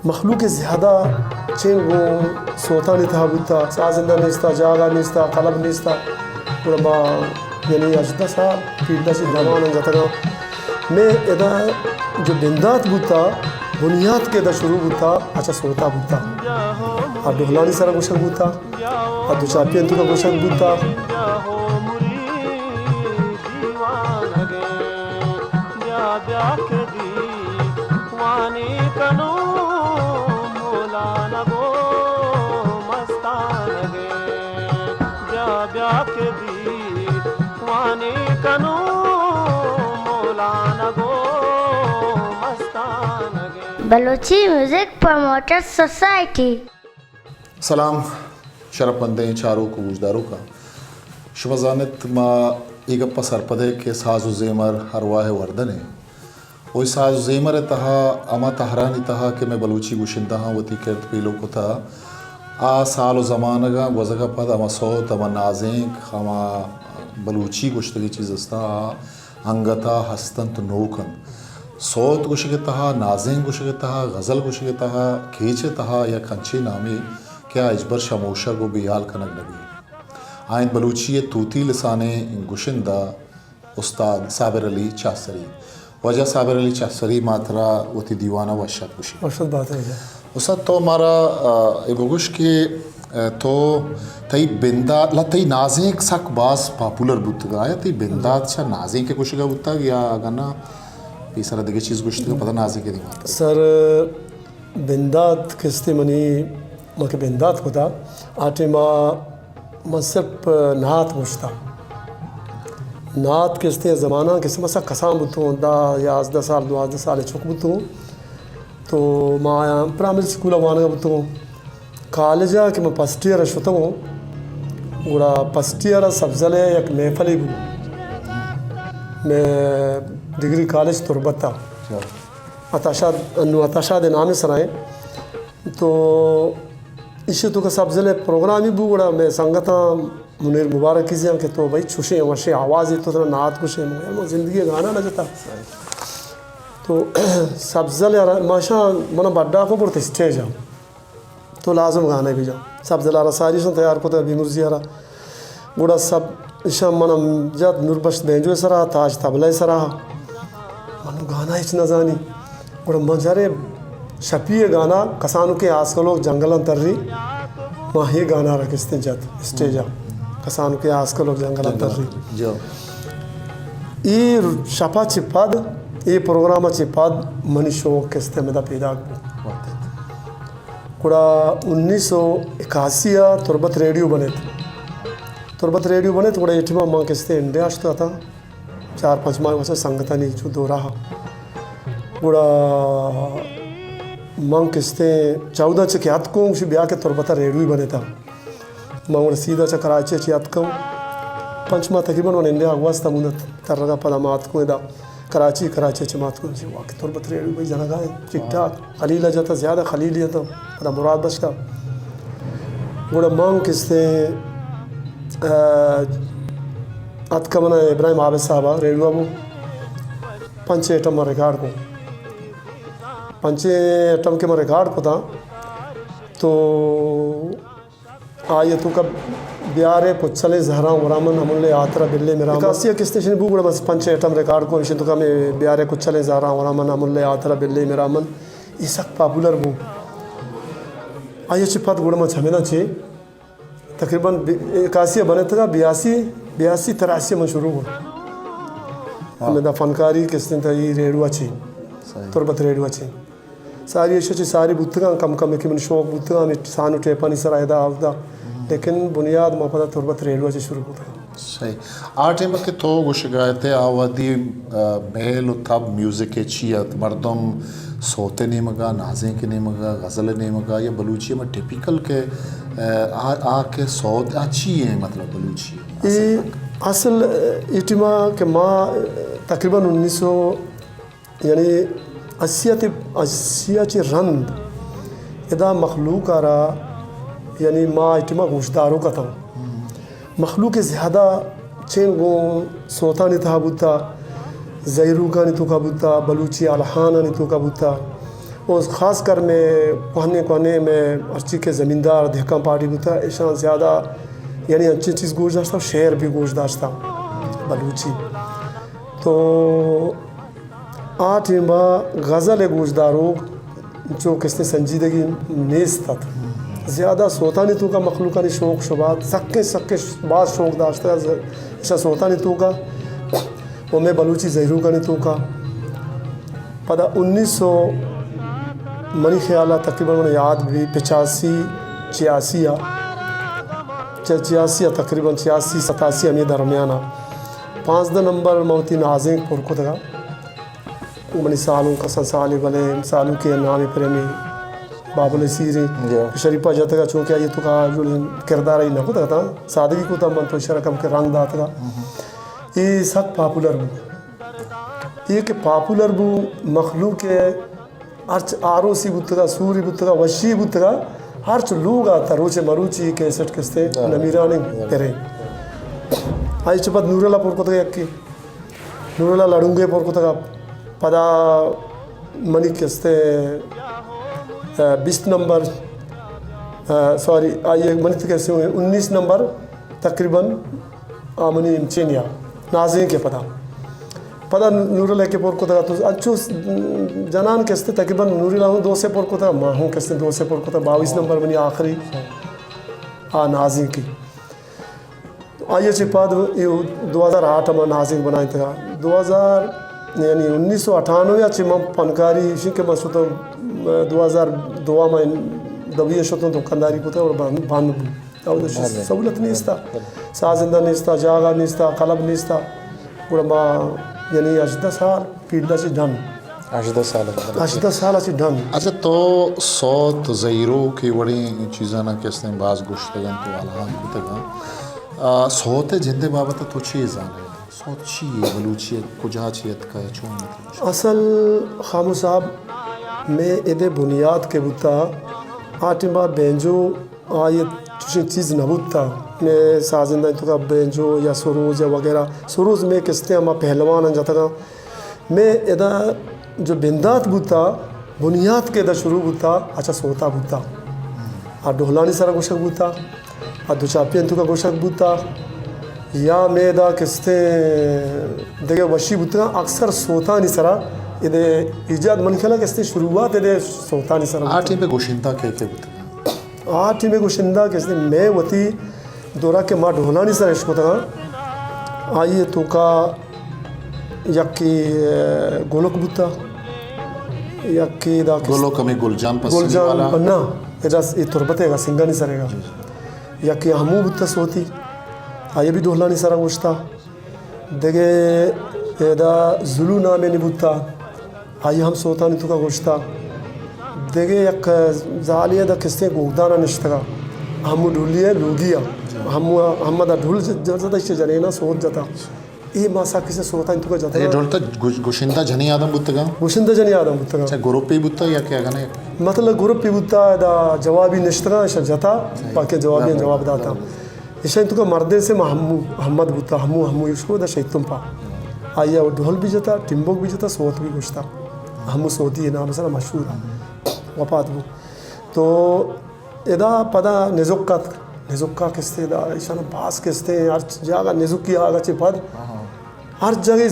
مخلوق زیادہ چین گوں سوتانی تہا بوتا، سازندہ نیستا، جاگہ نیستا، کلب نیستا۔ گڑا ما یعنی ہژدہ سال پیڈا چہ جواناں جتگاں۔ میں ادا جو بندات بوتا، بنیاد کہ ادا شروع بوتا، اچھا سوتا بوتا۔ آ ڈولانی سرا گوشگ بوتا۔ آ دو چاپی انتو کا گوشگ بوتا۔ Balochi music promoter society. سلام، شرپمندیں چاروک و گوشداروکاں، شما زانت ما اے گپ ء سرپد ء کہ ساز و زیمر ارواہ ء وردن ء و اے ساز و زیمر ء تہا ہما تہرانی تہا کہ مئے بلوچی گشندہاں وتی کرد پیلو کتہ، آ سال و زمانگاں گوزگ ء پد ہما سوت، ہما نازینک، ہما بلوچی گوشتگیں چیز استاں، آ انگت ء ہست انت، نوک انت۔ سوت گوشگ ء تہا، نازینک گوشگ ء تہا، غزل گوشگ ء تہا، کیچ ء تہا یک انچیں نامے کہ آ ہچبر شموشگ و بے ہیال کنگ نہ بیت۔ آ انت بلوچی ء توتی لسانیں گشندہ استاد صابر علی چاہسری۔ واجہ صابر علی چاہسری، ما ترا وتی دیوان ء وش ات گوشیں۔ وش ات بات واجہ۔ استاد، تو مارا، آ، اے بگوش کہ، آ، تو تئی بندات، لا تئی نازینک سک باز پاپولر بوتگ، آیا تئی بندات چہ نازینک ء گوشگ ء بوتگ یا اگاں نہ پیسر ء دگہ چیز گوشتگ ء پدا نازینک ء دیما اتگ؟ سر، بندات کستے منی، ما کہ بندات کتا، آ ٹائما من صرف نعت گوشتا۔ نعت کستے زمانہ کستے ما سک کسان بوتوں، دہ، یازدہ سال، دوازدہ سال چک بوتوں۔ تو ما پرائمری سکول ء وانگ ء بوتوں۔ کالج ء کہ من فرسٹ ایئر ء شتگوں، گڑا فرسٹ ایئر ء سبزل ء یک محفلے بو۔ مئے ڈگری کالج تربت ء۔ عطا شاد، انو عطا شاد ء نام ء سرا ایں۔ تو ایشی تو کہ سبزل ء پروگرامی بو، گڑا مئے سنگتاں منیر مبارک ء زیاں کہ تو بھائی چوشیں وشیں آوازے، تو ترا نعت گوشیں۔ من زندگی ء گانا نہ جتا۔ تو سبزل ء را-، ماشاں من بڈا کو برت اسٹیج ء۔ تو لازم گانے بجا۔ سبزل ء را ساری شن تیار کت بیمرزی ء را۔ گڑا سب ایشاں من جت نوربخش بینجو ء سرا، تاج طبلہ ء سرا۔ من گانا ہچ نہ زانی۔ گڑا من چارے شپی ء گانا کسانکیں آسکلوک جنگلاں تری، ما ہے گانا را کستیں جت اسٹیج ء، کسانکیں آسکلوک جنگلاں تری۔ اے شپ ء چہ پد، اے پروگرام ء چہ پد منی شوق کستیں ہمدا پیداک بو۔ گڑا انیس سو اکاسی ء تربت ریڈیو بنت۔ تربت ریڈیو بنت، گڑا اے ٹیم ء من کستیں انڈیا شت اتاں۔ چار پنچ ماہ واسطہ سنگتانی چو دورہ۔ گڑا من کستیں چودہ چہ کہ اتکوں، گوشی بیا کہ تربت ء ریڈیوی بنتا۔ من گڑا سیدھا چہ کراچی چہ اتکوں۔ پنچ ماہ تقریباً من انڈیا گوستا، مدت ترگا پدا ما اتکوں ادا کراچی، کراچی چہ ما اتکوں، گوشی واہ کہ تربت ریڈیو بھائی جنگا ہے، ٹھیک ٹھاک۔ خلیل ء جتا، زیادہ خلیل جتا، پدا مراد بخش کا۔ گڑا من کستیں، آ، اتکا منا ابراہیم عابد صاحب ء ریڈیو ء بو، پنچ ایٹم من ریکارڈ کو۔ پنچ ایٹم کہ من ریکارڈ کتا تو آئی ء توکا بیارے کچلیں زہراں ورامن، املے آترا بلے مرامن۔ اکاسی ء کستیں شنی بو، گڑا بس پنچ ایٹم ریکارڈ کو، ایشی توکا میں بیارے کچلیں زہراں ورامن، املے آترا بلے مرامن۔ اے سک پاپولر بو۔ آئی ء چہ پد گڑا من چمیداں چے تقریباً بی-، اکاسی ء بنتگا، بیاسی، بیاسی تراسی من شروع کو۔ ہمدا فنکاری کستیں تا ای ریڈیو ء چے، تربت ریڈیو ء چے۔ ساری ایشی چہ ساری بوتگاں، کم کم کہ من شوق بوتگاں، ہمے سانو ٹیپانی سرا ادا اودا۔ لیکن بنیاد ما پدا تربت ریڈیو چہ شروع کتگاں۔ صحیح۔ آ ٹائم کہ تو گوشگا ات، آ وہدی، آ، مہل و تب میوزک چی ات؟ مردم سوت نیمگا، نازینک نیمگا، غزل نیمگا، یا بلوچی میں ٹیپیکل کہ، آ، آ، آ کہ سوت، آ چی ہیں مطلب بلوچی؟ اے اصل، اے ٹیما کہ ما تقریباً انیس سو یعنی اسی ء تے، اسی ء چہ رند ادا مخلوق ء را، یعنی ما اے ٹیما گوشداروک اتاں۔ مخلوق زیادہ چین گوں سوتانی تہا بوتا، زہیروکانی توکا بوتا، بلوچی الہانانی توکا بوتا۔ و خاص کر مئے کوہنیں کوہنیں مئے ہرچی کہ زمیندار دہکان پارٹی بوتا، ایشاں زیادہ یعنی انچیں چیز گوش داشتا، شعر بھی گوش داشتا بلوچی۔ تو آ ٹیما غزل ءِ گوشداروک چو کستیں سنجیدگی نیست ات۔ زیادہ سوتانی توکا مخلوقانی شوق شبات سکیں سکیں باز شوق داشتگ ات، ایشاں سوتانی توکا و مئے بلوچی زہیروکانی توکا۔ پدا انیس سو، منی خیال ءَ تقریباً من یاد بھی پچاسی، چھیاسی ءَ، چہ چھیاسی ءَ تقریباً چھیاسی، ستاسی ہمے درمیان ءَ پانزدہ نمبر من وتی نازینک پر کتگ ءَ۔ او منی سالونک، کسان سالی بلے سالونکے نامی پریمی بابل سیریں جی۔ شریفہ جتگ ءَ، چونکہ آئی توکا جوڑیں کردار آئی نہ کتگ اتاں، سادگی کتا من تو اشرا کم کہ رنگ داتگ ءَ۔ اے سک پاپولر بو۔ اے کہ پاپولر بو، مخلوق ءَ ہرچ آروسی بوتگ ءَ، سوری بوتگ ءَ، وشی بوتگ ءَ، ہرچ لوگ ءَ تا روچ مروچی کیسٹ کستے ہاں۔ نمیرانیں پرے۔ آئی چہ پد نورل ءَ پر کتگ یکے۔ نورل ءَ لڑونگے پر کتگ ءَ۔ پدا منی کستے، ءَ، بیست نمبر، ءَ، سوری، آئی منی تو کستے انیس نمبر تقریباً آ منی چینیا نازینک ءَ پدا۔ پدا نورل ءَ کہ پر کتگ ات، انچو جنان کہ است تقریباً نورل ءَ ہوں دو سے پر کتگ، ما ہوں کہ است دو سے پر کتگ، باویس نمبر منی آخری آ نازینک ءَ۔ آئی ءَ چہ پد اے دو ہزار آٹھ ءَ ما نازینک بنائینتگ ءَ۔ دو ہزار، یعنی انیس سو اٹھانوے ءَ چہ من پنکاری ایشی کہ من شتوں، دو ہزار دو ءَ من دبئی ءَ شتوں دکانداری کتگ اور بند، بند بوت۔ اودا بلے۔ سہولت نیستا، بلے۔ سازندہ نیستا، جاگہ نیستا، کلب نیستا۔ گڑا ما یعنی ہژدہ سال فیلڈ ءَ چہ ڈن۔ ہژدہ سال ءَ چہ۔ ہژدہ سال ءَ چہ ڈن۔ اچھا، تو سوت، زہیروک ءِ وڑیں چیزاں کہ استیں باز گوشتگ انت تو الہان کتگ انت۔ آ، سوت ءِ جند ءِ بابت ءَ تو چے زانئے؟ سوت چی یے؟ بلوچی ءِ کجا چہ اتکا، چون اتکا؟ اصل خامو صاحب، مئے اد ءِ بنیاد کہ بوتا، آ ٹیم ءَ بینجو آئی ءَ چوشیں چیز نہ بوتا۔ مئے سازندہ توکا بینجو یا سروز یا وغیرہ، سروز مئے کستیں ہما پہلواناں جتگاں۔ مئے ادا جو بندات بوتا، بنیاد کہ ادا شروع بوتا، اچھا سوتا بوتا۔ آ ڈھولانی سرا گوشگ بوتا، آ دوچاپیاں توکا گوشگ بوتا، یا مئے ادا کستیں دگہ وشی بوتگاں، اکثر سوتانی سرا اد ءِ ایجاد من خیالا کستیں شروعات اد ءِ سوتانی سرا آ بوتا۔ ٹیم ءَ گوشندہ کئے کئے بوتگ؟ آ ٹیم ءَ گوشندہ کسے مئے وتی دورا کہ ما ڈھولانی سر اش کتگاں، آئی ءِ توکا یکے، ءَ، گلک بوتا، یکے دا کس-، گلک ہمیں گل جان پسنی گل جان والا؟ نہ، ادا س-، اے تربت ءِ سنگانی سر ءَ۔ جی، جی۔ یکے ہمو بوتا سوتی، آئی ءَ بھی ڈھولانی سرا گوشتا۔ دگہ ادا زلو نامے نی بوتا، آئی ہم سوتانی توکا گوشتا۔ دگہ یک زالے ادا کسے گوگدانا نشتگا، ہمو ڈھولی ءِ لوگی ءَ، ہمو، ہم ادا ڈھول ج-، ج-، زدہ، اشی جنینا سوت جتا۔ اے ماسا کسے سوتانی توکا جتا۔ اے ڈھول تا گوش-، گوشندہ جنی آدم بوتگا؟ گوشندہ جنی آدم بوتگا۔ اچھا، گروپے بوتا یا کہ اگنے؟ مطلب گروپے بوتا، ادا جوابی نشتگا، اشا جتا، صحیح۔ باقی جوابی جواب جواب داتا۔ جواب۔ ایشانی توکا مردین سے ما ہمو، احمد بوتا، ہمو، ہمو ایشکو دا شیطان پا۔ آئی ءَ ڈھول بھی جتا، ٹمبوک بھی جتا، سوت بھی گوشتا۔ ہمو سوتی نام سرا مشہور ہے۔ وفات بو۔ تو ادا پدا نزک ات، نزکا کستے دا، ایشانا باز کستے، ہر جاگہ نزکی آگا چے پد۔ ہر جگہ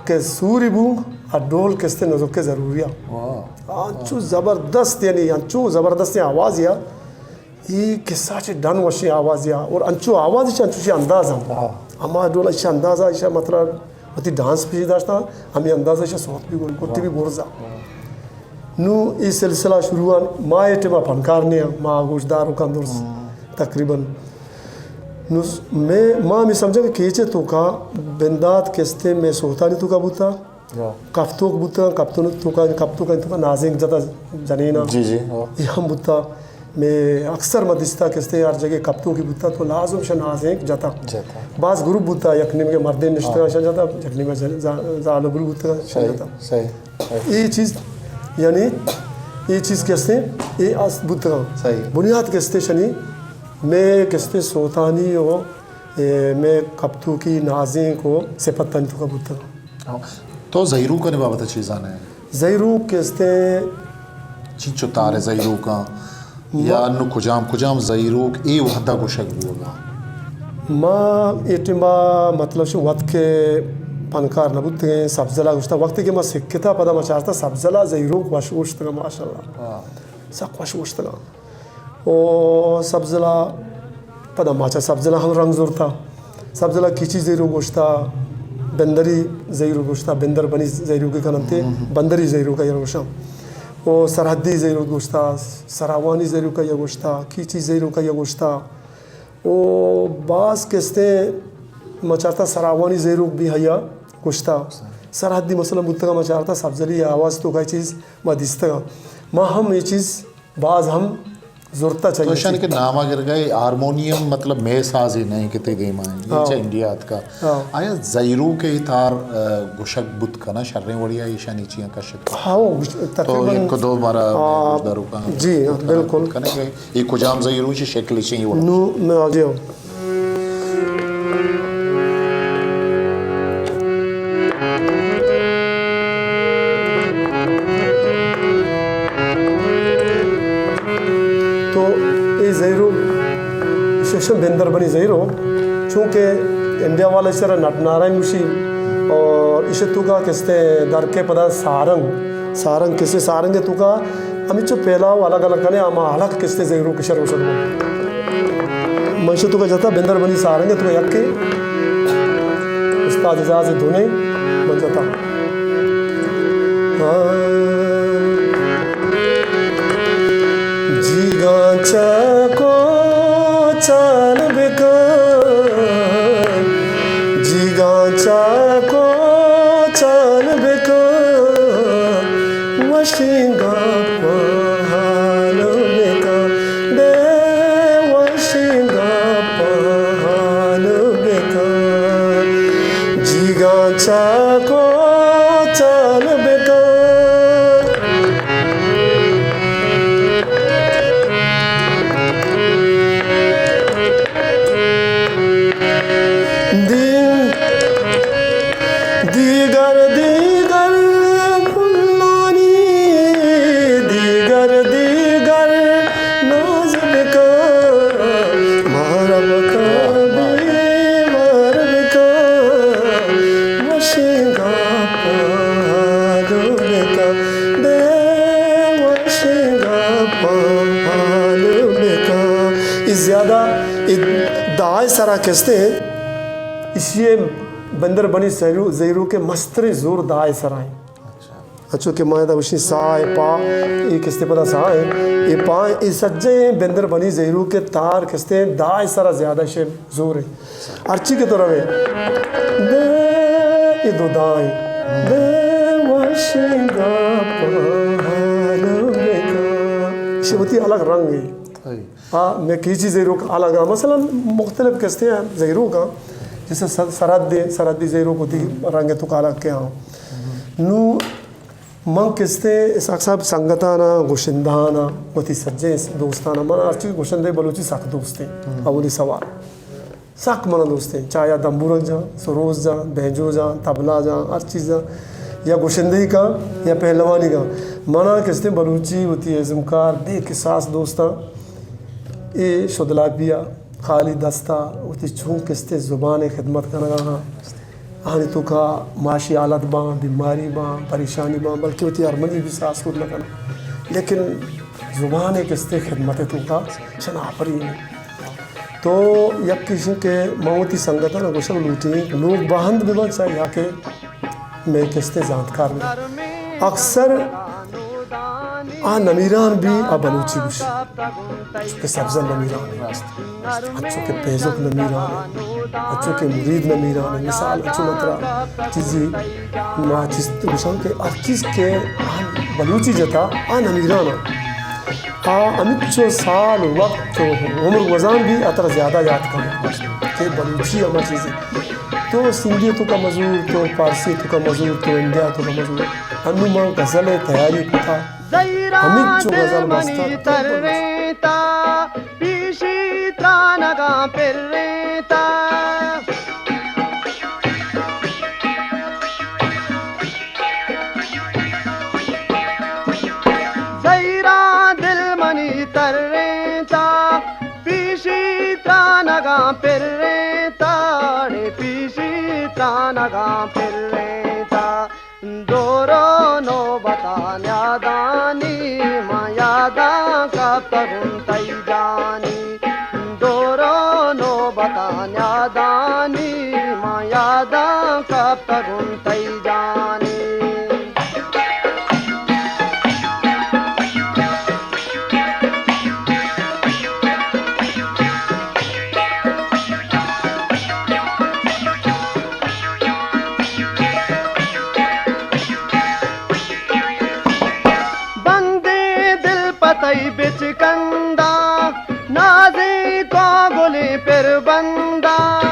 کہ سوری بو، آ ڈھول کستے نزک ضروری ہے۔ واہ۔ انچو زبردست، یعنی انچو زبردست آواز یا۔ اے کسہ چہ ڈن وشیں آوازے آ، اور انچو آواز چہ انچوشی انداز ہم۔ ہاں۔ ہما ڈول ایشی انداز آ، ایشی مطلب وتی ڈانس بھی داشتا، ہمیں انداز ایشی سوت بھی گل کرتی بھی برزا۔ نو اے سلسلہ شروع آن، ما اے ٹیما فنکار نے، ما گوشدار و کندرس تقریباً۔ نو س-، میں، ما ہمیں سمجھا کہ کیچے توکا بندات کستے میں سوتانی توکا بوتا، کپتوک بوتگاں، کپتوک توکا، کپتوکانی توکا نازینک جتا جنینا۔ جی، جی، ہاں۔ اے ہم بوتا۔ میں اکثر ما دیستا کستے ہر جگہ کپتوکی بوتا تو لازم شا نازینک جتا۔ جتا۔ باز گروپ بوتا، یک نیمگے مردین نشتگاں شا جتا، یک نیمگے زال و گروپ بوتگاں شا جتا۔ صحیح، صحیح۔ اے چیز، یعنی اے چیز کستے، اے است بوتگاں۔ صحیح۔ بنیاد کستے شنی، میں کستے سوتانی و، اے، میں کپتوکی نازینک و صفتانی توکا بوتگاں۔ ہاں۔ تو زہیروکانی بابت چی زانئے؟ زہیروک کہ استیں، چنچو تار ءِ زہیروکاں؟ یا نوں کجام کجام زہیروک اے وہدا گوشگ بوگا؟ ما اے ٹیما مطلب شو وت کہ پنکار نہ بوتگیں، سبزلا گوشتا، وقتی کہ ما سکتا پدا ما چارتا سبزلا زہیروک وش گوشتگا، ماشاءاللہ۔ سک وش گوشتگا۔ او سبزلا پدا ما چہ سبزلا ہم رنگ زرتا۔ سبزلا کیچی زہیروک گوشتا، بندری زہیروک گوشتا، بندر بنی زہیروک کننتے، بندری زہیروک یا گوشاں۔ او سرحدی زہیروک گوشتا، سراوانی زہیروک یا گوشتا، کیچی زہیروک یا گوشتا۔ او باز کستے ما چارتا سراوانی زہیروک بھی ہیا گوشتا۔ سرحدی مثلاً بوتگا ما چارتا سبزلی آواز تو کا چیز ما دیستگا۔ ما ہم یہ چیز باز ہم زرتا چاہیے۔ تو اشانی کہ ناما گرگا اے ہارمونیم مطلب مئے سازے نہیں کہ تے دیما ہیں۔ یہ چا انڈیا اتکا۔ آیا زہیروک اے تار، آ، گوشگ بوت کنا شریں وڑیا ایشانی چیاں کشت؟ ہاں، تقریباً۔ تو یک دو مارا گوشداروکاں جی، ہاں، بالکل۔ کنا کہ یہ کجام زہیروک شکل چاہیے وڑا؟ نو، میں آ گیا ہوں۔ تو اے زہیروک ششم بندر بنی زہیروک، چونکہ انڈیا والا سر نٹ نارائن گوشی اور ایشی توکا کستے در کے پدا سارنگ، سارنگ کسے سارنگ توکا ہمیں چو پھیلاؤ الگ الگ کنے، ہما الگ کستے زہیروک شر ہو سکتا۔ من شو توکا جتا بندر بنی سارنگ توکا یکے استاد اعزاز دونے من جتا۔ جیگاں چاکو چال بکن، جیگاں چاکو چال بکن، وشیں گپاں حال بکن، بے وشیں گپاں حال بکن۔ جیگاں چاکو چال بکن۔ دی-، دیگر، دیگر پلانی، دیگر، دیگر ناز بکن، مارا بکن، بیمار بکن، وشیں گپاں حال بکن، بے وشیں گپاں حال بکن۔ اے زیادہ اے دائے سرا کستے ہیں، اسی بندر بنی زہیرو-، زہیروک ءِ مستریں زور دائے سرا ہیں۔ انچو کہ ما ادا گوشیں ساہ ءِ پا، اے کستے پدا ساہ ءِ، اے پا، اے سجیں بندر بنی زہیروک ءِ تار کستے دائے سرا زیادہ شے زور ہے۔ ہرچی کہ تو روے، دے اے دو دائیں، دے وشیں گپاں حال بکن۔ شے وتی الگ رنگ ہے۔ آ، مئے کیچی زہیروک الگ آ۔ مثلاً مختلف کستے ہیں زہیروک آ۔ جیسے سر-، سرحد دے، سرحدی زہیروک وتی رنگ تو کالا کے آ۔ نو من کستے اسحاق صاحب سنگتانا، گشندہانا، وتی سجیں دوستانا، من ہرچی گشندہ بلوچی سک دوست ہیں۔ اولی سوال۔ سک منا دوست ہیں۔ چاہے آ دمبورک جان، سروز جان، بینجو جان، طبلہ جان، ہر چیز جان۔ یا گشندہی کا، یا پہلوانی کا۔ منا کستے بلوچی وتی ازمکار بے کساس دوستاں۔ اے شدلاپیا خالی دستا وتی چون کستے زبان خدمت کنگا ہاں۔ آنی توکا معاشی حالت باں، بیماری باں، پریشانی باں، بلکہ وتی ارمنی بھی ساز کت نہ کناں۔ لیکن زبان ءِ کستے خدمت ءِ توکا چنا آفرین۔ تو یک ایشیں کہ من وتی سنگتاں گوشگ لوٹیں کہ لوگ بہند بہ بنت یا کہ مئے کستے زانتکار بہ بنت۔ اکثر آ نمیران بھی آ بلوچی گوشی۔ انچو کہ سبزل نمیران ہے، انچو کہ پیزک نمیران ہے، انچو کہ مرید نمیران ہے۔ مثال انچو من ترا چیزی ما چیز گوشاں کہ ہر چیز کہ آ بلوچی جتا آ نمیران ہے۔ آ ہمچو سال وقت و عمر گوزان بھی اترا زیادہ یاد کن کہ بلوچی ہما چیزی۔ تو سندھی تو کا مزور، تو پارسی تو کا مزور، تو انڈیا تو کا مزور۔ انو ما غزل تیاری کتا۔ ہمینچو غزل بستہ۔ زہیران منی ترینتا، پیشی ترانگاں پرینتا۔ زہیران نگاں پرینتا، دور و نوبتاں یادانی، ما یاداں کپتگوں تئی جانی۔ دور و نوبتاں یادانی، ما یاداں کپتگوں تئی جانی۔ بندیں دل پہ تئی بچکنداں، نازیں کوگلیں پربنداں۔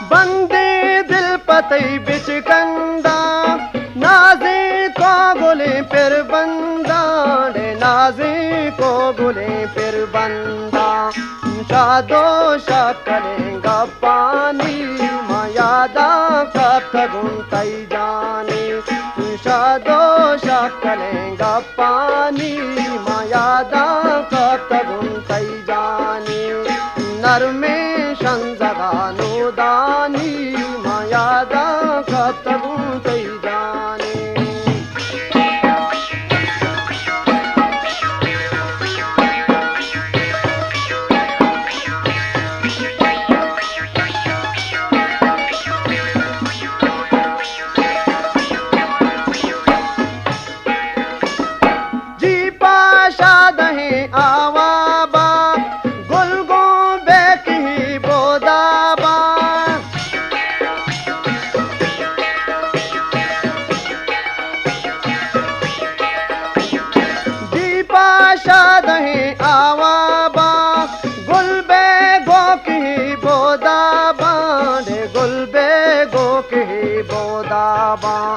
بندیں دل پہ تئی بچکنداں، نازیں کوگلیں پربنداں، ڈے نازیں کوگلیں پربنداں۔ شاد و شکلیں گپانی، ما یاداں کپتگوں تئی جانی۔ شاد و شکلیں گپانی، ما یاداں کپتگوں تئی جانی۔ نرمیں شنزگاں نودانی، ما یاداں کپتگوں تئی جانی۔ جی پاشا دہیں آوابا، گل گوں بیکہی بودابا۔ جی پاشا دہیں آوابا، گل بے گوکہی بودابا، ڈے گل بے گوکہی بودابا۔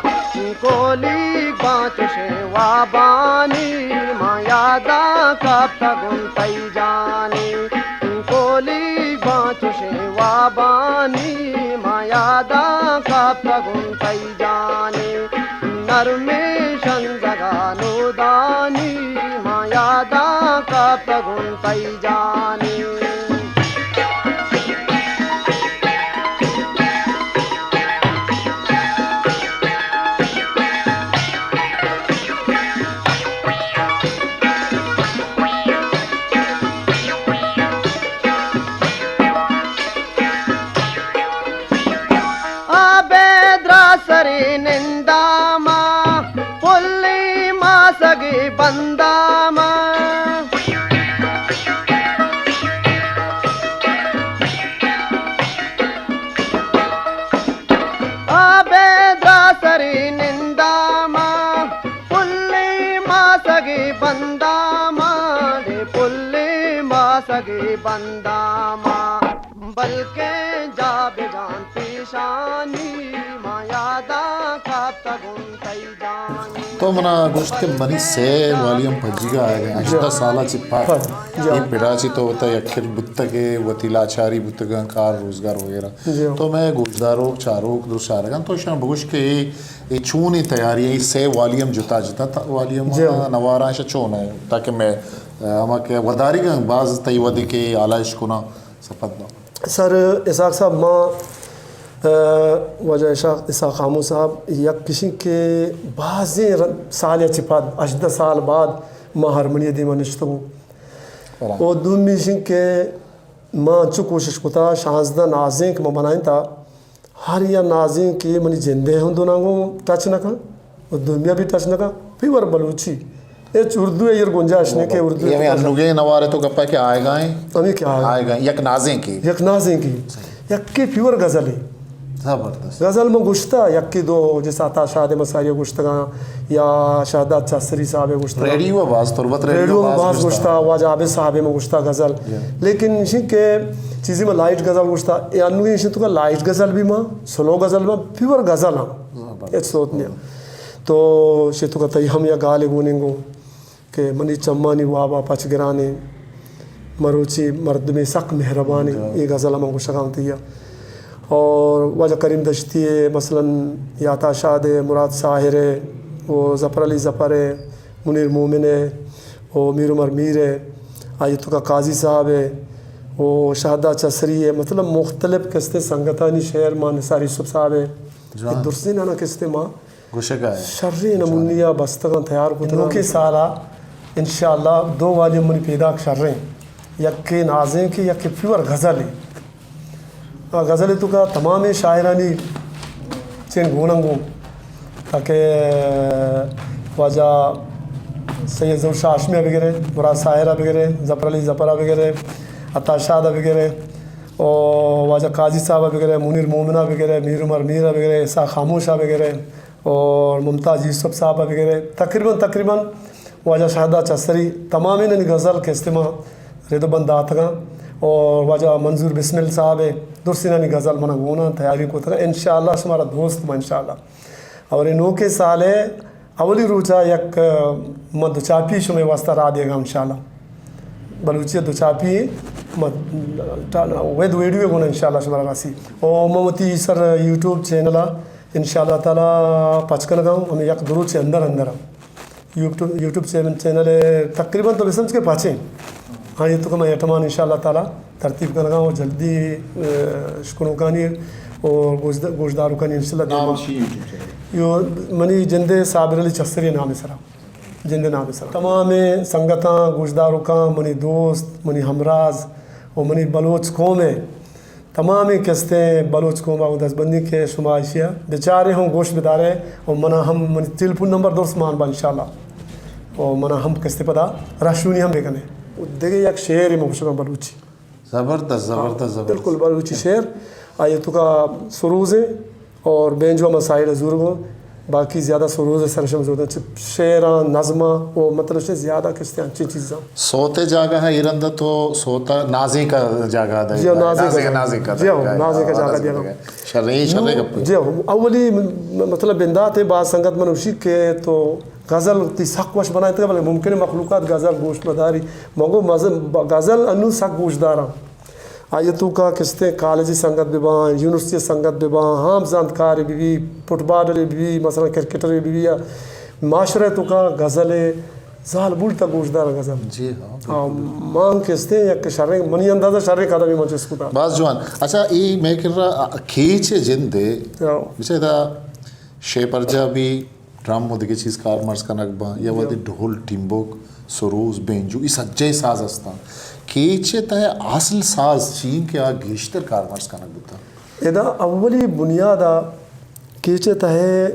کولی باں چشیں وابانی، ما یاداں کپتگوں تئی جانی۔ کولی باں چشیں وابانی، ما یاداں کپتگوں تئی جانی۔ نرمیں شنزگاں نودانی، ما یاداں کپتگوں تئی جانی۔ آبے درا سری ننداما، پلی ماسگی بنداما۔ آبے درا سری ننداما، پلی ماسگی بنداما، ڈے پلی ماسگی بنداما۔ بلکیں جا بجان پیشانی، ما یاداں کپتگوں تئی جانی۔ تو منا گوشت کہ منی سئے والیاں پجیگا آئیگا، ہژدہ سالا چہ پد۔ پد، جی۔ اے پڑا چہ تو وتا یکر بوتگ ئے، وتی لاچاری بوتگاں، کار روزگار وغیرہ۔ جی۔ تو مئے گوشداروک، چاروک، درشارگاں، تو اشاں بگوش کہ اے، اے چونیں تیاری ایں، اے سئے والیاں جتا جتا تا-، والیاں جی۔ نواراں اشاں چون ایں، تاکہ مئے، آ، ہما کہ وداریگاں باز تئی ودی کہ آلائش کناں سپد باں۔ سر اسحاق صاحب، ما، آ، واجہ اسحاق، اسحاق خاموش صاحب، یک کشیں کہ بازیں ر-، سال چہ پد، ہژدہ سال بعد ما ہارمنی دیما نشتگوں۔ بلے۔ و دومی ایشیں کہ ما انچو کوشش کتا، شانزدہ نازینک ما بنائینتا، ہر یا نازینکے منی جندے ہم دوناں گوں ٹچ نہ کن، و دومیا بھی ٹچ نہ کن، پیور بلوچی۔ ہچ اردو ایر گنجائش نہیں کہ اردو یہ ٹچ نہ کن۔ انوگیں نوارے تو گپا کہ آئیگا ایں؟ ہمیں کہ آئیگا۔ آئیگا ایں، یک نازینکے۔ یک نازینکے۔ یکے پیور غزل ایں۔ زبردست۔ غزل من گوشتا، یکے دو، جیسا عطا شاد مساری گوشتگاں، یا شہداد چاہسری صاحب گوشتگاں۔ ریڈیو باز، تربت ریڈیو ریڈیو باز باز گوشتا۔ گوشتا، واجہ عابد صاحب من گوشتا غزل۔ جی۔ لیکن ایشیں کہ چیزی من لائٹ غزل گوشتا، اے انوگیں ایشیں تو کہ لائٹ غزل بھی ماں، سلو غزل ماں، پیور غزل ہاں۔ زبردست۔ ہچ صوت نہیں۔ تو شے تو کہ تئی ہم یا گالے گوننگو۔ کہ منی چمانی وابا پچ گرانیں، مروچی مردمے سک مہربانیں، جی۔ اے غزل من گوشگاں تئی ءَ۔ اور واجہ کریم دشتی ءِ، مثلاً عطا شاد ءِ، مراد ساحر ءِ، و ظفر علی ظفر ءِ، منیر مومن ءِ، و میر عمر میر ءِ، آئی توکا قاضی صاحب ءِ، او شہداد چسری ءِ، مطلب مختلف کستے سنگتانی شعر، ما نثار یوسف صاحب ءِ، جوان۔ درستیں نانا کستے ما گوشگا ہے۔ شریں نمونی ءَ بستگاں، تیار کتگاں۔ نوکیں سال ءَ انشاءاللہ دو والی منی پیداک شریں، یکے نازینک ءِ، یکے پیور غزل ءِ۔ آ غزل ءِ توکا تمامیں شاعرانی چین گوناں گوں، تاکہ واجہ سید ظہور شاہ ہاشمی ءَ بگرے، مراد ساحر ءَ بگرے، ظفر علی ظفر ءَ بگرے، عطا شاد ءَ بگرے، او واجہ قاضی صاحب ءَ بگرے، منیر مومن ءَ بگرے، میر عمر میر ءَ بگرے، اسحاق خاموش ءَ بگرے، اور ممتاز یوسف صاحب ءَ بگرے، تقریباً، تقریباً واجہ شہداد چسری تمامینانی غزل کہ استیں ما رد و بند داتگاں، اور واجہ منظور بسمل صاحب ءِ درستینانی غزل منا گوناں، تیاری کتگاں، انشاءاللہ شمارا دوست ما انشاءاللہ۔ اور اے نوکیں سال ءِ اولی روچا یک، ءَ، من دو چاپی شمئے واسطہ راہ دیگاں انشاءاللہ۔ بلوچی ءِ دو چاپی من ٹا-، وید ویڈیو گوناں انشاءاللہ شمارا رسی۔ او من وتی سر یوٹیوب چینل ءَ انشاءاللہ تعالیٰ پچ کنگا اوں، ہمیں یک دو روچ اندر اندر۔ یوٹیوب، یوٹیوب چین-، چینل ءَ تقریباً تو بسمجھ کہ پچیں۔ ہاں، اے توکا من ایٹمان انشاءاللہ تعالیٰ ترتیب کنگا اوں، جلدی، ءَ، شکنوکانی اور گوشد-، گوشداروکانی انشاءاللہ نام دیما۔ چی یوٹیوب چینل؟ یو منی جندے صابر علی چسری نام سرا۔ جندے نام سرا۔ تمامیں سنگتاں، گوشداروکاں، منی دوست، منی ہمراز و منی بلوچ قوم ءِ تمامیں کستیں بلوچ قوم ءَ دستبندی کہ شما ایشی ءَ بچارے ہم گوش بدارے و منا ہم منی ٹیلیفون نمبر درست مان با انشاءاللہ۔ و منا ہم کستے پدا رہشونی ہم بکنے۔ و دگہ یک شعرے من گوشگاں بلوچی۔ زبردست، زبردست، زبردست۔ بالکل بلوچی شعر۔ آئی توکا سروز ءِ اور بینجو ہما سائیڈ ءَ زورگوں، باقی زیادہ سروز ءِ سر شم زورداں، چہ شعراں، نظماں و مطلب چہ زیادہ کستے انچیں چیزاں۔ صوت ءِ جاگہ ءَ ایرند تو صوت ءِ نازینک ءِ جاگہ دے۔ جی ہاں، نازینک ءِ نازینک ءِ جاگہ۔ جی ہاں، نازینک ءِ جاگہ دے۔ شریں، شریں گپ۔ جی ہاں، اولی م-، مطلب بندات ءَ بعض سنگت من اشی کہ تو غزل تی سک وش بنائینتگ، بلے ممکن ہے مخلوقات غزل گوش مداری۔ من گوں مزن-، غزل انو سک گوش داراں۔ آئی توکا کستیں کالجی سنگت بباں، یونیورسٹی سنگت بباں، ہام زانتکارے ببی، فٹبالرے ببی، مثلاً کرکٹرے ببی، یا معاشرہ توکا غزل ءِ زال بولتا گوش داراں غزل۔ جی ہاں، آ، مان کستیں یک شریں، منی اندازہ شریں قدمے من چست کتا۔ باز جوان۔ اچھا، اے مئے کرا کیچ ءِ جند ءَ، ہاں۔ بچے دا شے پرجا بھی ڈرم و دگہ چیز کارمرز کنگ باں، یا وہدے ڈھول، ٹمبک، سروز، بینجو، اے سجہیں ساز استاں۔ کیچ ءِ تہ ءَ اصل ساز چی انت کہ آ گیشتر کارمرز کنگ بوتاں؟ ادا اولی بنیاد ءَ کیچ ءِ تہ ءَ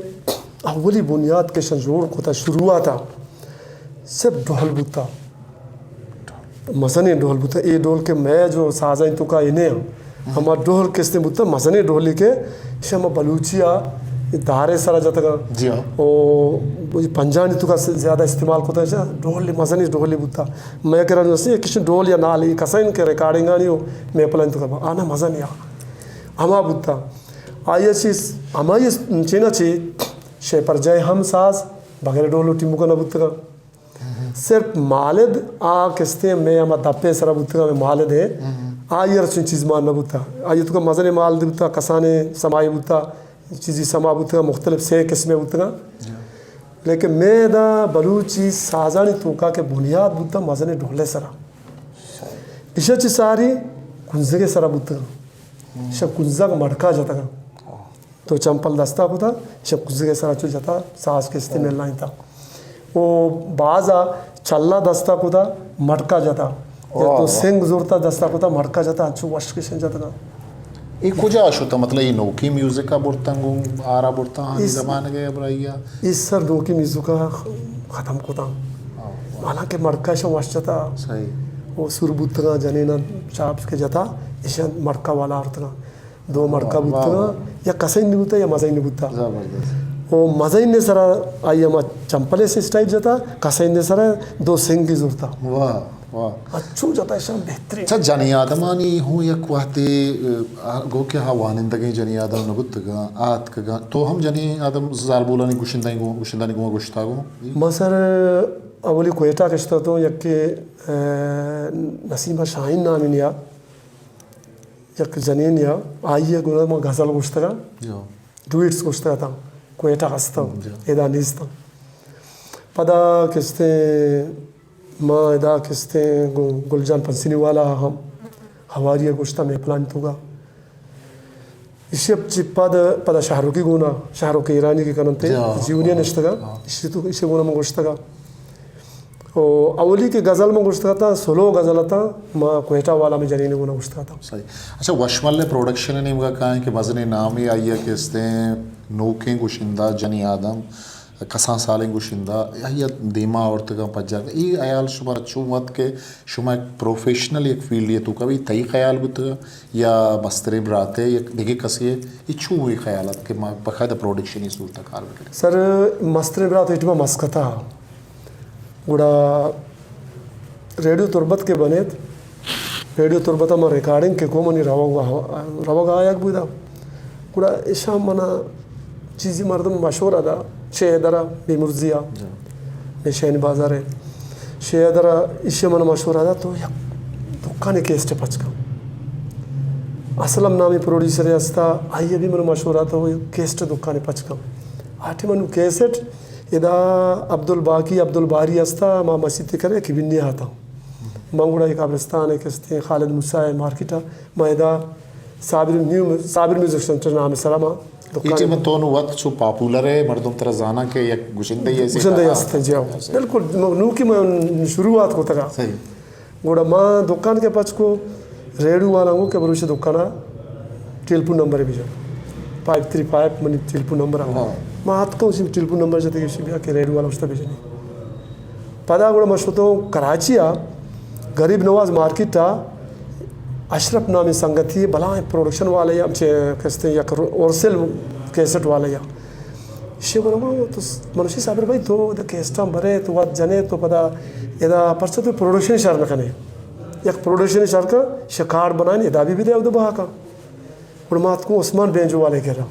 اولی بنیاد کہ شن جوڑ کتا، شروعات ءَ صرف ڈھول بوتا۔ مزنیں ڈھول بوتہ۔ اے ڈھول کہ مئے جو سازانی توکا اے نہ انت، ہما ڈھول کستیں بوتہ، مزنیں ڈھولے کہ ایشاں ما بلوچی ءَ دار ءِ سرا جتگاں۔ جی ہاں۔ او پنجانی توکا زیادہ استعمال کتہ، ایشاں ڈھول، مزنیں ڈھولے بوتہ۔ مئے کرا جو است، کسیں ڈھول یا نال، اے کسان کہ ریکارڈنگانی و محفلانی توکا آنا مزنیں ہما بوتہ۔ آئی ءَ چیز، ہمائی چینا چی شے پرجائے ہم ساز بغیر ڈھول و ٹمبکا نہ بوتگاں۔ صرف مالد آ کستیں مئے ہما دپ ءِ سرا بوتگاں، ہمے مالد ءِ، آئی ءَ را چنین چیز مان نہ بوتا۔ آئی ءِ توکا مزنیں مالد بوتا، کسانیں سمائی بوتا، چیزی سما بوتگاں، مختلف سے قسمے بوتگاں۔ لیکن مئے ادا بلوچی سازانی توکا کہ بنیاد بوتا مزنیں ڈھول ءِ سرا۔ ایشاں چہ ساری کنزگ ءِ سرا بوتگاں۔ ایشاں کنزگ مڑکا جتگاں۔ تو چمپل دستا کتا، ایشاں کنزگ ءِ سرا چو جتا، ساز کستیں ملائینتا۔ او بازا چلا دستا کتا، مڑکا جتا۔ یا تو سنگ زورتا دستا کتا، مڑکا جتا، انچو وش کشن جتگاں۔ اے کجا شتا؟ مطلب، اے نوکیں میوزک ءَ برتاں گوں آرا برتاں، ہمے زمانگ ءِ ہبرائی ءَ؟ اے سر نوکیں میوزک ءَ ختم کتاں۔ حالانکہ مڑکا ایشاں وش جتا۔ صحیح۔ او سر بوتگاں، جنیناں چاپ کہ جتا، ایشاں مڑکا والا آرتگاں۔ دو مڑکا بوتگاں، یا کسین بوتا یا مزین بوتا۔ زبردست۔ او مزین سرا آئی ہما چمپلے سے اسٹائل جتا، کسین سرا دو سنگی زورتا۔ واہ، واہ۔ اچھو جتا ایشاں بہترین۔ اچھا، جنی آدمانی ہوں یک وہدے، اه، گو کہ ہا وانندگیں جنی آدم نہ بوتگاں، آتکگاں۔ تو ہم جنی آدم زالبولانی گشندانی گوں، گشندانی گوں گشتا گوں؟ ما سر اولی کوئٹہ کشتا تو یک، اه، نسیمہ شاہین نامی نیا۔ یک جنینے ءَ، آئی ءَ گڑا ما غزل گوشتگ ءَ، جی۔ ڈوئٹس گوشتگ اتاں، کوئٹہ ہستاں، جی۔ ادا نیستاں۔ پدا کستیں ما ادا کستیں گوں گل جان پنسنی والا ہم ہواری ءَ گوشتا مئے پلان توگا۔ ایشی ءَ چہ پد پدا شاہ رخی گونا، شاہ رخ ایرانی کہ کننتے، جی، ہاں، جیونی ءَ ہاں، نشتگا۔ ہاں۔ ایشی تو، ایشی گونا من گوشتگا۔ او اولی کہ غزل من گوشتگا تا، سلو غزل تا، ما کوئٹہ والا میں جنین گونا گوشتگا تا۔ صحیح۔ اچھا، وشمل پروڈکشن نیمگا کائیں کہ مزنیں نامے آئی ءَ کہ استیں نوکیں گشندہ جنی آدم کسان سالیں گشندہ، آئی ءَ دیما آورتگاں پجار۔ اے خیال شمارا چون ات کہ شما یک پروفیشنل یک فیلڈے توکا بی، تئی خیال بوتگا یا مستریں براتے یک دگہ کسے؟ اے چون اے خیال ات کہ ما باقاعدہ پروڈکشنی صورت کار بکنیں؟ سر، مستریں برات ایٹما مسقطا، گڑا ریڈیو تربت کہ بنیت، ریڈیو تربت ءَ من ریکارڈنگ کہ کو منی روگ ءَ، روگ ءَ آیگ بودا۔ گڑا ایشاں منا چیزی مردم مشورہ دا، شے درا بیمرزی ءَ، جی۔ بے شین بازار ءَ۔ شے درا ایشی منا مشورہ دا تو یک دکانے کیسٹ پچ کن۔ اسلم نامی پروڈیوسر ہستا، آئی بھی منا مشورہ تو کیسٹ دکانے پچ کن۔ آٹی منو کیسٹ ادا عبدالباقی، عبدالباری ہستا، ما مسیت کرے کہ بنی آتا۔ من گڑا یک قبرستان ءَ کستیں خالد موسیٰ ءِ مارکیٹ ءَ، من ادا صابر نیو، صابر میوزک سینٹر نام ءِ سرا ما دکان ایٹی من تو نو وقت چو پاپولر ہے، مردم ترا زاناں کہ یک گشندہ ہی ایسے گشندہ ہی ہست، جی ہاں۔ بالکل، نو، نو کہ من شروعات کو تگا۔ صحیح۔ گڑا ما دکان کہ پچ کو، ریڈیو والا گو کہ بروش دکانا ٹیلیفون نمبر بجا، فائیو تھری فائیو منی ٹیلیفون نمبر۔ ہاں۔ ما آتکا اسی ٹیلیفون نمبر جتے کہ بیا کہ ریڈیو والا اشتا بجنی۔ پدا گڑا ما شتوں کراچی ءَ، غریب نواز مارکیٹ ءَ، اشرف نامی سنگتی بلائیں پروڈکشن والے، ہم چہ کستے یک ہول سیل کیسٹ والے۔ شی من گو تو منشی صابر بھائی تو ادا کیسٹاں برے تو وت جنے تو پدا ادا پرچہ تو پروڈکشن شر نہ کنے؟ یک پروڈکشن شر کن، شکار بنائیں، ادا بھی بدے ادا بہا کن۔ گڑا ما اتکوں عثمان بینجو والے کرا۔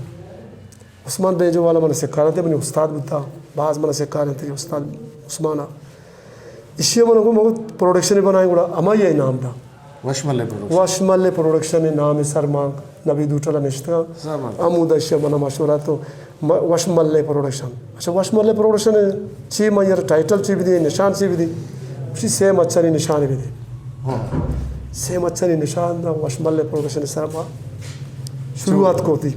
عثمان بینجو والا من سکارنتے، منی استاد بوتا، باز من سکارنتے استاد عثمان ءَ۔ ایشی من گو مگو پروڈکشن بنائیں، گڑا ہمائی ءَ نام دا۔ وشملے پروڈکشن۔ وشملے پروڈکشن نام سر ما نبی دوٹلا نشتگا۔ زبردست۔ ہمودا ایشی من مشورہ تو م-، وشملے پروڈکشن۔ اچھا، وشملے پروڈکشن چی من یار ٹائٹل چی بدی، نشان چی بدی؟ اسی سے مچانی نشان بدی۔ ہاں۔ سے مچانی نشان دا وشملے پروڈکشن سر ما شروعات کو تھی۔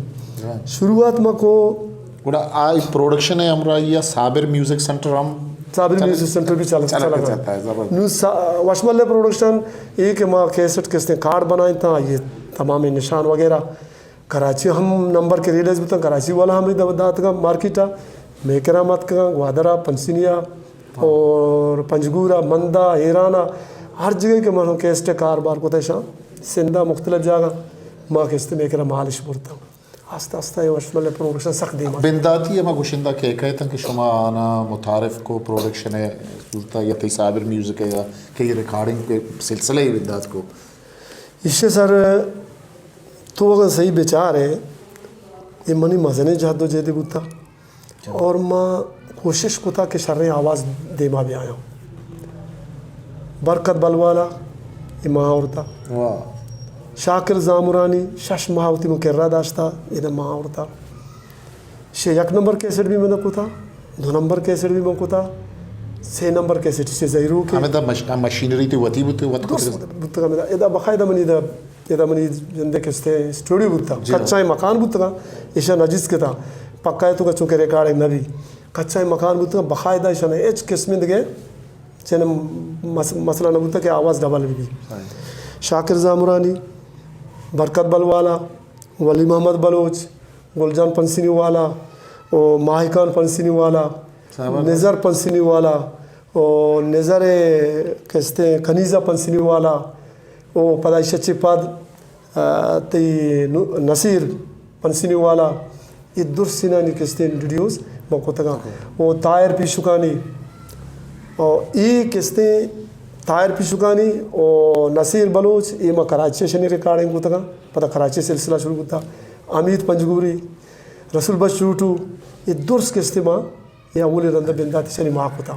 ہاں۔ شروعات ما کو گڑا آ پروڈکشن ءِ ہمراہی ءَ صابر میوزک سینٹر ہم صابر چل-، میوزک سینٹر بھی چل-، چل چلا کے گا۔ چلتا ہے، زبردست۔ نو سا-، وشملے پروڈکشن یہ کہ ما کیسٹ کستے کارڈ بنائیں تھا، یہ تمام نشان وغیرہ۔ کراچی ہم نمبر کے ریلیز بوتا، کراچی والا ہم دا-، داتگا مارکیٹ ءَ، میکرا متکگا، گوادر ءَ، پنسنی ءَ اور پنجگور ءَ، مند ءَ، ایران ءَ، ہر جگہ کہ من کیسٹ کاربار کو تھا شان سندھ ءَ مختلف جاگہ ما کیسٹ میکرا مالش برتا۔ آستہ آستہ اے وشملے پروڈکشن سخت دیما۔ بنداتی ہما گشندہ کہ کہتن کہ شما آنا متعارف کو پروڈکشن ءِ صورت ءَ یا تئی صابر میوزک ءِ یا کئی ریکارڈنگ کے سلسلہ ہی بندات کو؟ ایشی سر تو اگر صحیح بچار ہے، یہ منی مزنیں جہد و جہدی بوتا۔ اور ما کوشش کتا کہ شریں آواز دیما بیایاں۔ برکت بلوالا، اے ما آورتا۔ واہ۔ شاکر زامرانی، شش ماہ وتی من کرا داشتا، اے ما آورتا۔ شے یک نمبر کیسٹ بھی من کتا، دو نمبر کیسٹ بھی من کتا، سے نمبر کیسٹ سے زہیرو کے۔ ہمیں دا مش-، مشینری تی وتی بوتے، وت درست کتے۔ بوتگا ہمیں دا، ادا بخائی دا منی دا ادا منی جندے کستے اسٹوڈیو بوتا، جی ہاں۔ کچائیں مکان بوتگا، ایشان اجیز کتا، پکا ہے تو چونکہ ریکارڈنگ نبی، کچائیں مکان بوتگا، بخائی دا ایشان ہچ قسم دگے چنے مس-، مسئلہ نہ بوتا کہ آواز ڈبل بھی۔ ہاں۔ شاکر زامرانی، برکت بلوالا، ولی محمد بلوچ، گل جان پنسنی والا، او ماہکان پنسنی والا، زبردست۔ نظر پنسنی والا، او نظر کستے کنیزہ پنسنی والا، او پدا ایشی چہ پد، آ، تئی نو-، نصیر پنسنی والا، اے درسینانی کستے انٹروڈیوس من کتگاں۔ او طاہر پیشکانی، او اے کستے طاہر پیشکانی، او نصیر بلوچ، اے ما کراچی شنی ریکارڈنگ کتگاں، پدا کراچی سلسلہ شروع کتا۔ حمید پنجگوری، رسول بخش چوٹو، اے درس کستے ما اے اولی رند بندات ایشانی ما کتا۔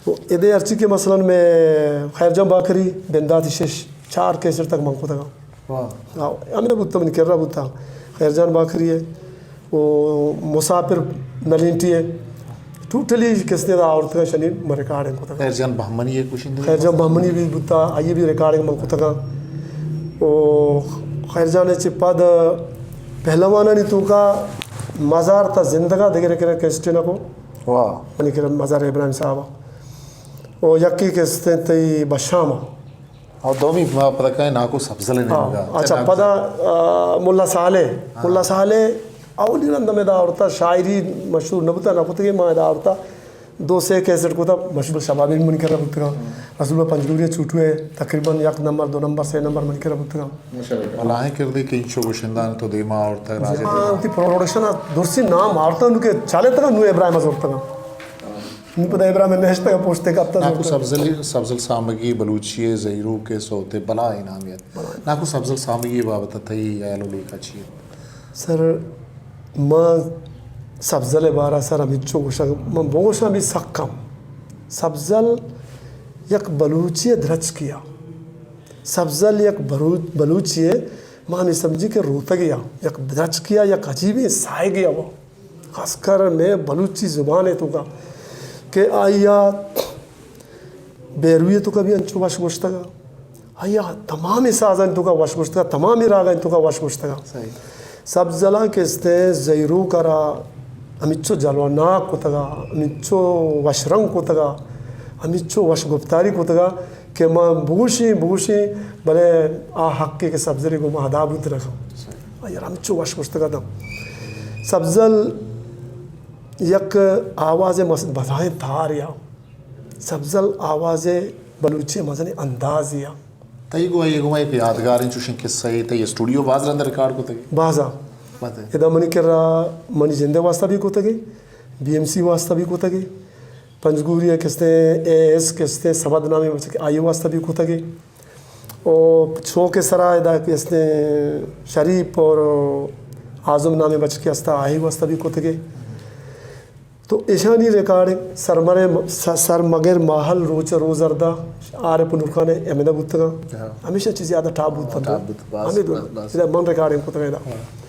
و ادے ہرچی کہ مثلاً میں خیر جان باکری بندات ایشش چار کیسٹ تک من کتگا۔ واہ۔ ہاں، ہمیں بوتا، من کرا بوتا۔ خیر جان باکری ہے، و مسافر نلینٹی ہے، ٹوٹلی کستے دا آورتگا شنی من ریکارڈنگ کتگا۔ خیر جان بہمنی ایک گوشندہ۔ خیر جان بہمنی بھی بوتا، آئی بھی ریکارڈنگ من کتگا۔ او خیر جان چہ پد پہلوانانی توکا مزار تا زندگا دگرے کرا کسٹے نہ کو۔ واہ۔ منی کرا مزار ابراہیم صاحب۔ او یکی کستے تئی بشام۔ اور دومی ما پدا کہیں ناکو سبزل نے ہاں، لگا۔ اچھا، ناکو پدا، آ، ملا صالح۔ ہاں۔ ملا صالح اولی رند ہمیں دا آورتا، شاعری مشہور نہ بوتا، نہ کتگی، ما دا آورتا۔ دو سے کیسٹ کتا، مشہور شبابی من کرا بوتگا۔ رسول پنجگوری چوٹو ہے، تقریباً یک نمبر، دو نمبر، سے نمبر من کرا بوتگا۔ ماشاءاللہ۔ بلاہیں کردے کہ انچو گوشندان تو دیما آورتا، راجے دیما۔ ہاں، تی پروڈکشن درسی نام آورتا، نو کہ چالے تگا، نو ابراہیم زورتگا۔ نی پدا ابراہیم نشتگ پوشتے کپتا ناکو زورتا۔ سبزل، سبزل سامگی بلوچی زہیروک سوتے بلاہیں نامیت۔ بلاہیں۔ ناکو سبزل سامگی بابت تئی ہیال و لیکہ چی انت؟ سر، ما سبزل بارہ سر ہمینچو گوشگ، من بگوشاں بھی سک کم۔ سبزل یک بلوچی درچکیا۔ سبزل یک بلو-، بلوچی، ما ہمیں سمجھی کہ روتگیا، یک درچکیا، یک عجیبیں سائگیا وہ۔ خاص کر میں بلوچی زبان ہے تو کا کہ آیا بیروی تو کا بھی انچو وش گوشتگا، آیا تمام سازاں تو کا وش گوشتگا، تمام راگاں تو کا وش گوشتگا۔ صحیح۔ سبزلاں کہ استے زہیروک را ہمینچو جلوہ ناک کتگا، ہمینچو وش رنگ کتگا، ہمینچو وش گفتاری کتگا کہ ما بگوشیں، بگوشیں، بلے آ حقے کہ سبزلے گو ما ادا بوت نہ کن۔ آ یار ہمچو وش گوشتگ اتاں۔ سبزل یک آواز مس-، بزائیں تار یا۔ سبزل آواز بلوچی مزنیں انداز یا۔ تئی گو، یہ گو یک یادگاریں چوشیں قصہ ہے، تئی اسٹوڈیو باز رند ریکارڈ کتگی؟ بازا۔ بات ہے۔ ادا منی کرا منی جندے واسطہ بھی کتگی، بی ایم سی واسطہ بھی کتگی، پنجگوری کستے اے ایس کستے سبد نامی بچک آئی واسطہ بھی کتگی۔ او چوک سرا ادا کہ استے شریف اور اعظم نامیں بچکے استا، آئی واسطہ بھی کتگے۔ تو ایشانی ریکارڈنگ سرمرے س-، سر مگر ماہل روچ روزردا عارف نور خان احمدہ بوتگا۔ ہاں۔ ہمیشہ چیز زیادہ ٹاپ بوتگا۔ ٹاپ بوت، بس، ادا من، بس، بس۔ ادا من ریکارڈنگ کتگا ادا۔ ہاں۔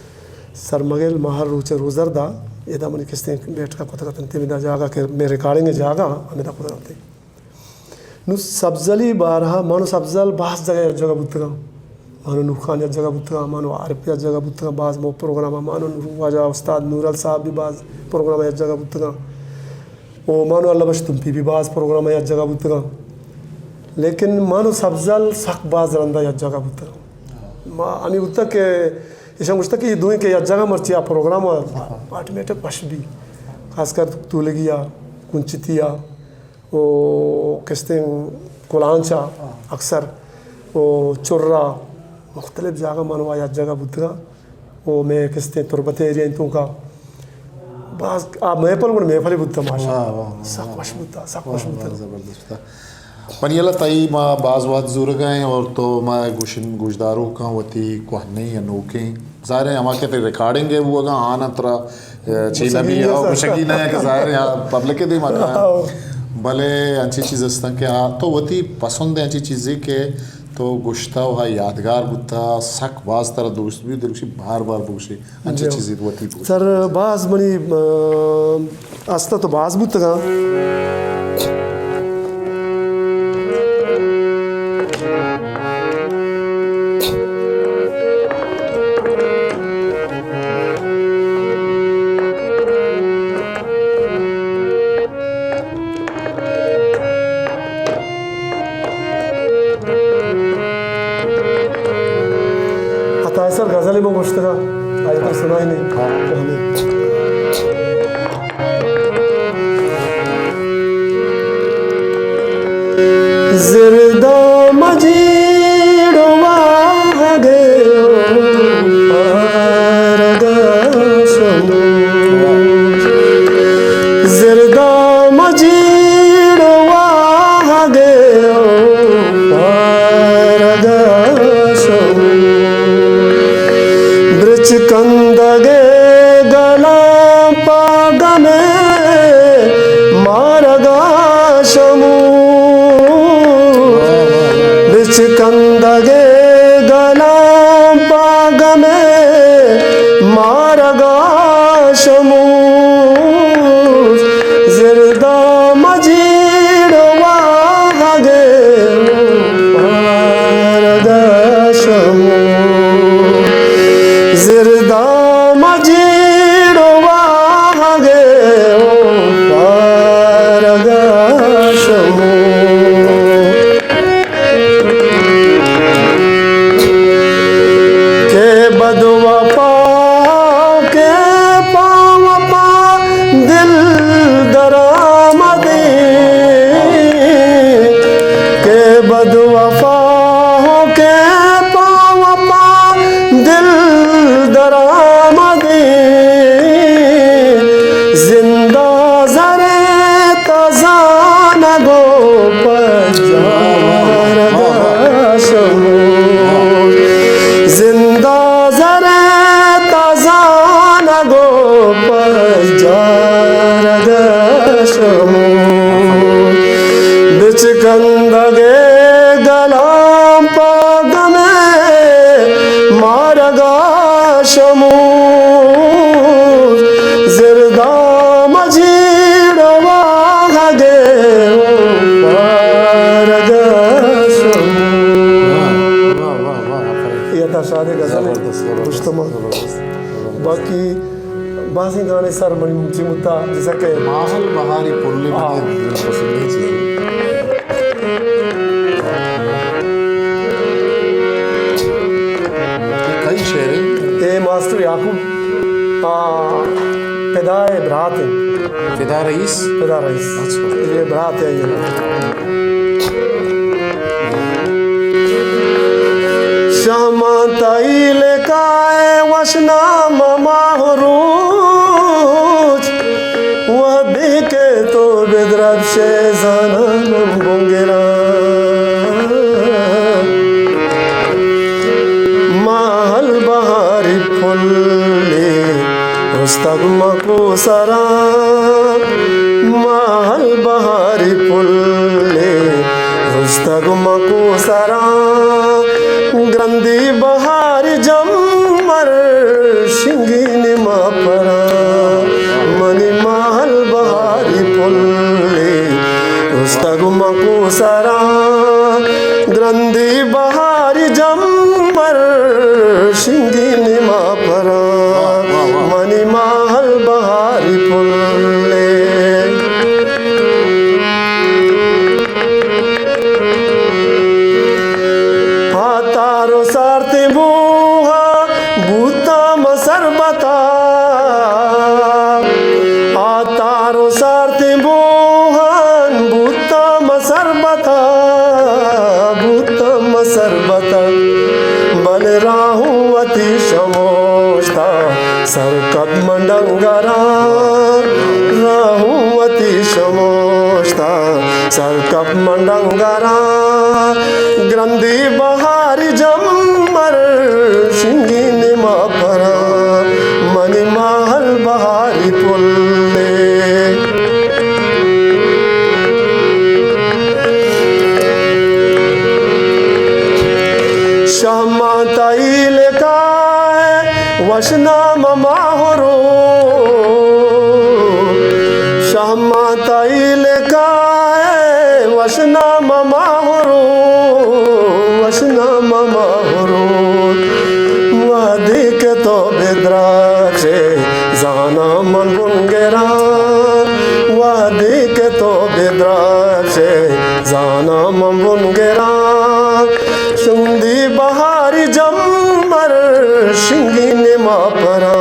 سر مگر ماہل روچ روزردا ادا منی کستے بیٹھکا کتگا تنتے میدا جاگا کہ میں ریکارڈنگ جاگا ہمیدا کتگا تنتے۔ نوں سبزلی بارہا، مانو سبزل باز جگہ یک جگہ بوتگاں۔ مانو نوخان یک جگہ بوتگاں، مانو عارف یک جگہ بوتگاں، باز مو پروگرام، مانو نور، واجہ استاد نورل صاحب بھی باز پروگرام یک جگہ بوتگاں۔ او مانو اللہ بخش تمپی بھی باز پروگرام یک جگہ بوتگاں۔ لیکن مانو سبزل سک باز رندا یک جگہ بوتگاں۔ ما ہمیں بوتا کہ ایشاں گوشتا کہ یہ دوئیں کہ یک جگہ مرچی آ پروگرام آٹومیٹک پش بھی۔ خاص کر تولگی آ، کنچتی آ۔ و کستیں کلانچا اکثر و چرا مختلف جاگہ من و یک جاگہ بوتگاں و میں کستیں تربت ایریا انتوں کا باز آ محفل گڑ محفل بوتا ماشاءاللہ۔ واہ، واہ، واہ، سک واہ، وش بوتا، سک واہ، وش بوتا۔ واہ، زبردست بوتا۔ منی اللہ تئی ما باز وقت زورگا ہیں اور تو ما گوشن، گوشداروں کا وتی کوہنیں یا نوکیں ظاہر ہے، ہما کہ تئی ریکارڈنگ ہے بوگا، آنا ترا، اے، چی نہ بھی، گوشگی نہ ہو، ہے۔ گوشگی نہ ہے کہ ظاہر ہے، ہاں، پبلک دے ما کہاں۔ ہاں۔ بلے انچی چیز استن کہ ہاں، تو وتی پسند ہے انچی چیزی کہ تو گوشتا و ہا یادگار بوتا، سک باز ترا دوست بھی، دلشی بار بار بگوشی، انچی جی۔ چیزی تو وتی بگوشی۔ سر، باز منی، آ، است تو باز بوتگاں۔ عطا سر غزل من گوشتگا، آئی تر سنائی نہیں۔ زردا مجیڑ واہگے پارگا شمو۔ زردا مجیڑ واہگے پارگا شمو۔ برچ کندگے گلاں پا گمے مارگا شمو۔ برچ کندگے گلاں پا گمے مارگا شمو۔ بازیں گانے سر منی چی متا، جیسا کہ ماہل بہاری پل ہاں۔ منی دل پسندیں چیز۔ کئی شعر ہے؟ اے ماسٹر یعقوب، آ، پدا ءِ برات اِنت۔ پدا رئیس؟ پدا رئیس۔ اچھا۔ اے برات ءِ۔ شہماں تئی لکائے وشنام ماہ روچ، وہدے کہ تو بدرپ شے زاناں من بنگراں۔ ماہل بہاری پلے رستگ مکو سرا، ماہل بہاری پلے رستگ مکو سرا، گرندی بہاری جمر شنگی نما پرا، منی ماہل بہاری پلے رستگ مکو سرا، گرندی بہاری جمر شنگی نما پرا، واہ، واہ، واہ۔ منی ماہل بہاری پلے۔ آ تار و سارتیں بوہاں بوتاں ما سربتا، آ تار و سارتیں بوہان بوتاں ما سربتا، بوتاں ما سربتا۔ بلے راہوں وتی شموشتا سرکپ من ڈنگراں، راہوں وتی شموشتا سرکپ من ڈنگراں۔ گرندی بہاری جمر شنگی نما پرا، منی ماہل بہاری پلے۔ شہماں تئی لکائے وشنام ماہ روچ، شہماں تئی لکائے وشنام ماہ روچ، وشنام ماہ روچ۔ وہدے کہ تو بدرپشے زاناں من بنگراں، وہدے کہ تو بدرپشے زاناں من بنگراں۔ شندی بہاری جمر شنگی نما پرا،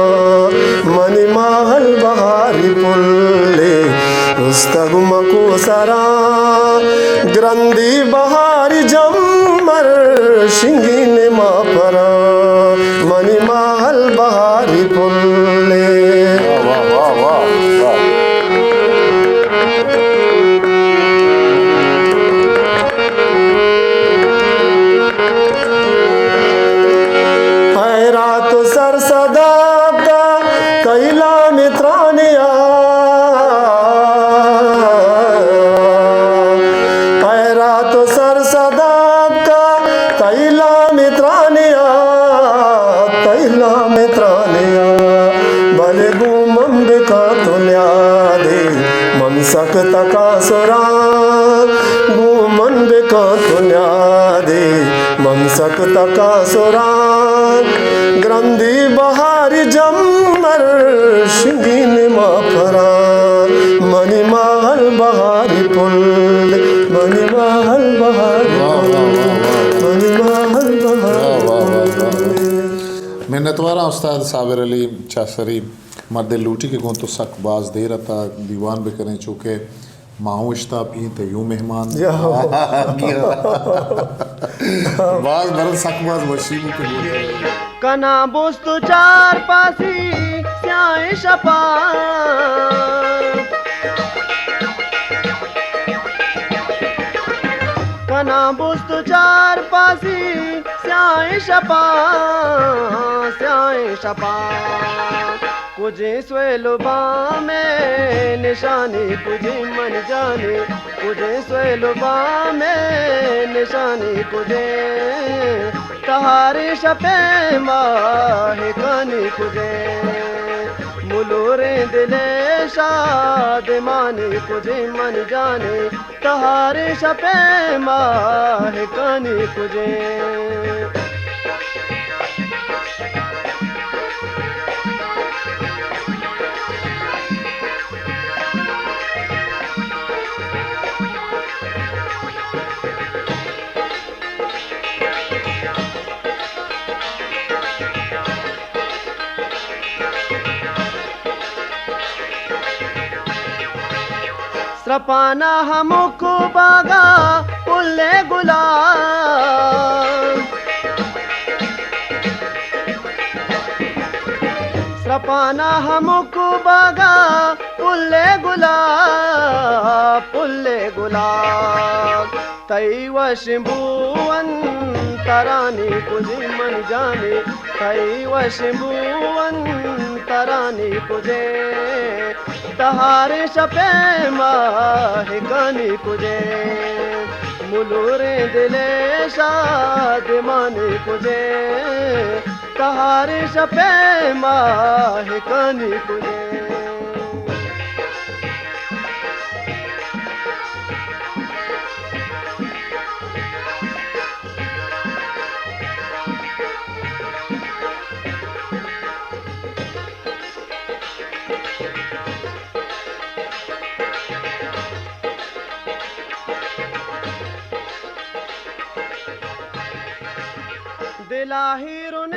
منی ماہل بہاری پلے رستگ مکو سرا۔ گرندی بہاری جمر شنگی نما پرا، منی ماہل بہاری پلے۔ واہ، واہ، واہ، واہ، واہ۔ اے رات و سر سداب کا تئی لام ترانیا، اے رات و سر سداب کا تئی لام ترانیا، تئی لام ترانیا۔ بلے گوں من بکاں تو نیادے، من سک تکاسراں۔ گوں من بکاں تو نیادے، من سک تکاسراں۔ گرندی بہاری جمر شنگی نما پرا، منی ماہل بہاری پل، منی ماہل بہاری پل، منی ماہل بہاری پل۔ منتواراں استاد صابر علی چاہسری۔ ما دل لوٹی کہ گوں تو سک باز دیر ءَ تا دیوان بکنیں، چوکہ ما ہوں اشتاپی ایں، تئی ہوں مہمان۔ باز برن، سک باز وشی بوت کہ گوں تو۔ کناں بست و چار پاسی سیاہیں شپاں، کناں بست و چار پاسی سیاہیں شپاں، سیاہیں شپاں۔ کجیں سویل و بامے نشانی کجیں من جانی، کجیں سویل و بامے نشانی کجیں، تہاریں شپیں ماہکانی کجیں، ملوریں دلے شادمانی کجیں من جانی، تہاریں شپیں ماہکانی کجیں۔ ترپانا ہمکو باگا پلے گلاب، ترپانا ہمکو باگا پلے گلاب، پلے گلاب۔ تئی وشیں بوان ترانی کجی من جانی، تئی وشیں بوان ترانی کجے۔ تہاریں شپے ماہکانی کجے، ملوریں دلے شادمانی کجے۔ تہاریں شپے ماہکانی کجے۔ دلا ہیرون